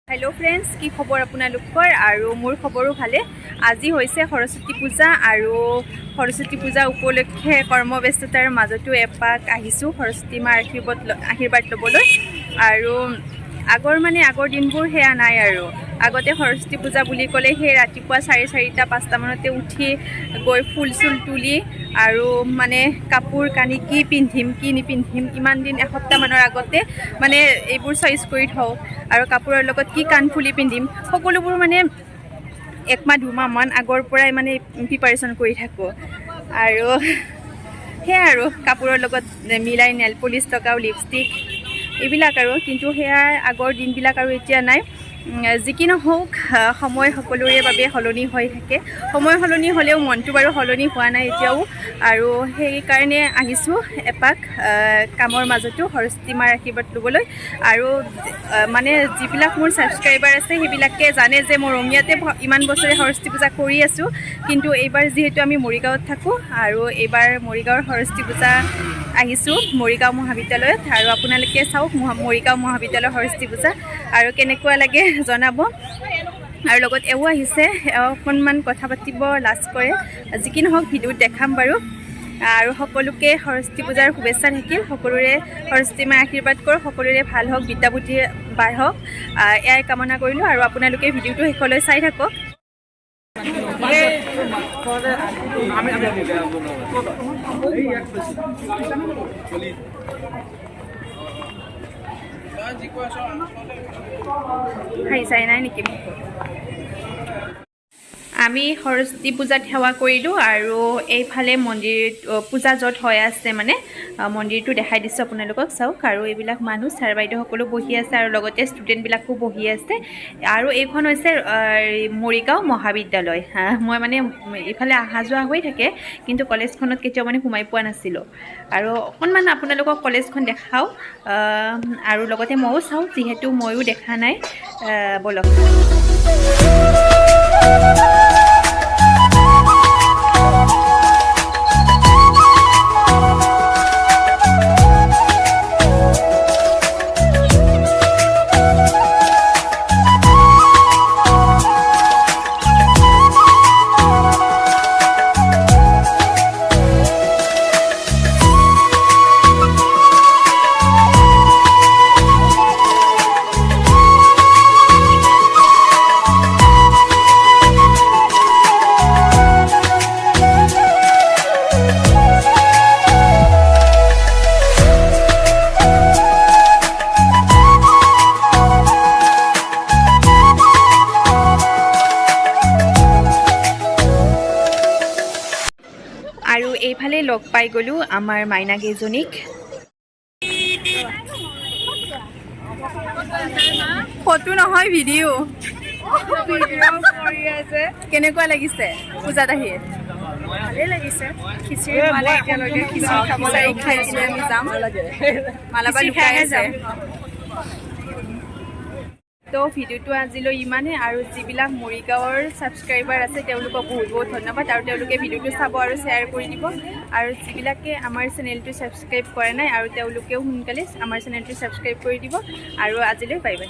Hello' friends, কি খবৰ আপোনালোকৰ? আৰু মোৰ খবৰো ভালে। আজি হৈছে সৰস্বতী পূজা আৰু সৰস্বতী পূজা উপলক্ষে কৰ্মব্যস্ততাৰ মাজতো এপাক আহিছোঁ সৰস্বতী মাৰ আশীৰ্বাদ ল'বলৈ। আৰু আগৰ মানে আগৰ দিনবোৰ সেয়া নাই। আৰু আগতে সৰস্বতী পূজা বুলি ক'লে সেই ৰাতিপুৱা 4:30, 5টামানতে উঠি গৈ ফুল চুল তুলি আৰু মানে কাপোৰ কানি কি পিন্ধিম কি নিপিন্ধিম, ইমান দিন এসপ্তাহমানৰ আগতে মানে এইবোৰ চইচ কৰি থওঁ আৰু কাপোৰৰ লগত কি কাণফুলি পিন্ধিম, সকলোবোৰ মানে একমাহ দুমাহমান আগৰ পৰাই মানে প্ৰিপাৰেশ্যন কৰি থাকোঁ। আৰু সেয়াই আৰু কাপোৰৰ লগত মিলাই নেল পলিচ লগাওঁ, লিপষ্টিক, এইবিলাক। আৰু কিন্তু সেয়া আগৰ দিনবিলাক আৰু এতিয়া নাই। যি কি নহওক, সময় সকলোৰে বাবে সলনি হৈ থাকে। সময় সলনি হ'লেও মনটো বাৰু সলনি হোৱা নাই এতিয়াও। আৰু সেইকাৰণে আহিছোঁ এপাক কামৰ মাজতো সৰস্বতী মাৰ আশীৰ্বাদ ল'বলৈ। আৰু মানে যিবিলাক মোৰ ছাবস্ক্ৰাইবাৰ আছে, সেইবিলাকে জানে যে মই ৰঙিয়াতে ইমান বছৰে সৰস্বতী পূজা কৰি আছোঁ। কিন্তু এইবাৰ যিহেতু আমি মৰিগাঁৱত থাকোঁ আৰু এইবাৰ মৰিগাঁৱৰ সৰস্বতী পূজা আহিছোঁ মৰিগাঁও মহাবিদ্যালয়ত। আৰু আপোনালোকে চাওক মৰিগাঁও মহাবিদ্যালয়ৰ সৰস্বতী পূজা আৰু কেনেকুৱা লাগে জনাব। আৰু লগত এও আহিছে, এওঁ অকণমান কথা পাতিব লাজ কৰে। যি কি নহওক, ভিডিঅ'ত দেখাম বাৰু। আৰু সকলোকে সৰস্বতী পূজাৰ শুভেচ্ছা থাকিল। সকলোৰে সৰস্বতী মায়ে আশীৰ্বাদ কৰক, সকলোৰে ভাল হওক, বিদ্যা বুদ্ধি বাঢ়ক, এয়াই কামনা কৰিলোঁ। আৰু আপোনালোকে ভিডিঅ'টো শেষলৈ চাই থাকক। হাঁহি চাই নাই নেকি? আমি সৰস্বতী পূজাত সেৱা কৰিলোঁ আৰু এইফালে মন্দিৰ পূজা য'ত হৈ আছে মানে মন্দিৰটো দেখাই দিছোঁ আপোনালোকক, চাওক। আৰু এইবিলাক মানুহ, ছাৰ বাইদেউসকলো বহি আছে আৰু লগতে ষ্টুডেণ্টবিলাকো বহি আছে। আৰু এইখন হৈছে মৰিগাঁও মহাবিদ্যালয়। মই মানে এইফালে অহা যোৱা হৈ থাকে, কিন্তু কলেজখনত কেতিয়াও মানে সোমাই পোৱা নাছিলোঁ। আৰু অকণমান আপোনালোকক কলেজখন দেখাওঁ আৰু লগতে ময়ো চাওঁ, যিহেতু ময়ো দেখা নাই। ব'লক। আৰু এইফালে লগ পাই গ'লোঁ আমাৰ মাইনা কেইজনীক। ফটো নহয়, ভিডিঅ'। কেনেকুৱা লাগিছে পূজাত আহি? ভালেই লাগিছে। খিচিৰি হোৱা নাই এতিয়ালৈকে, খিচিৰি খাব খিচিৰি লাগিব। খাই কিনে আমি যাম। মালাবা খিচিৰি লুকাই খাইহে আছে। যাম। তো ভিডিঅ'টো আজিলৈ ইমানেই। আৰু যিবিলাক মৰিগাঁৱৰ ছাবস্ক্ৰাইবাৰ আছে, তেওঁলোকক বহুত বহুত ধন্যবাদ আৰু তেওঁলোকে ভিডিঅ'টো চাব আৰু শ্বেয়াৰ কৰি দিব। আৰু যিবিলাকে আমাৰ চেনেলটো ছাবস্ক্ৰাইব কৰা নাই আৰু তেওঁলোকেও সোনকালে আমাৰ চেনেলটো ছাবস্ক্ৰাইব কৰি দিব। আৰু আজিলৈ বাই বাই।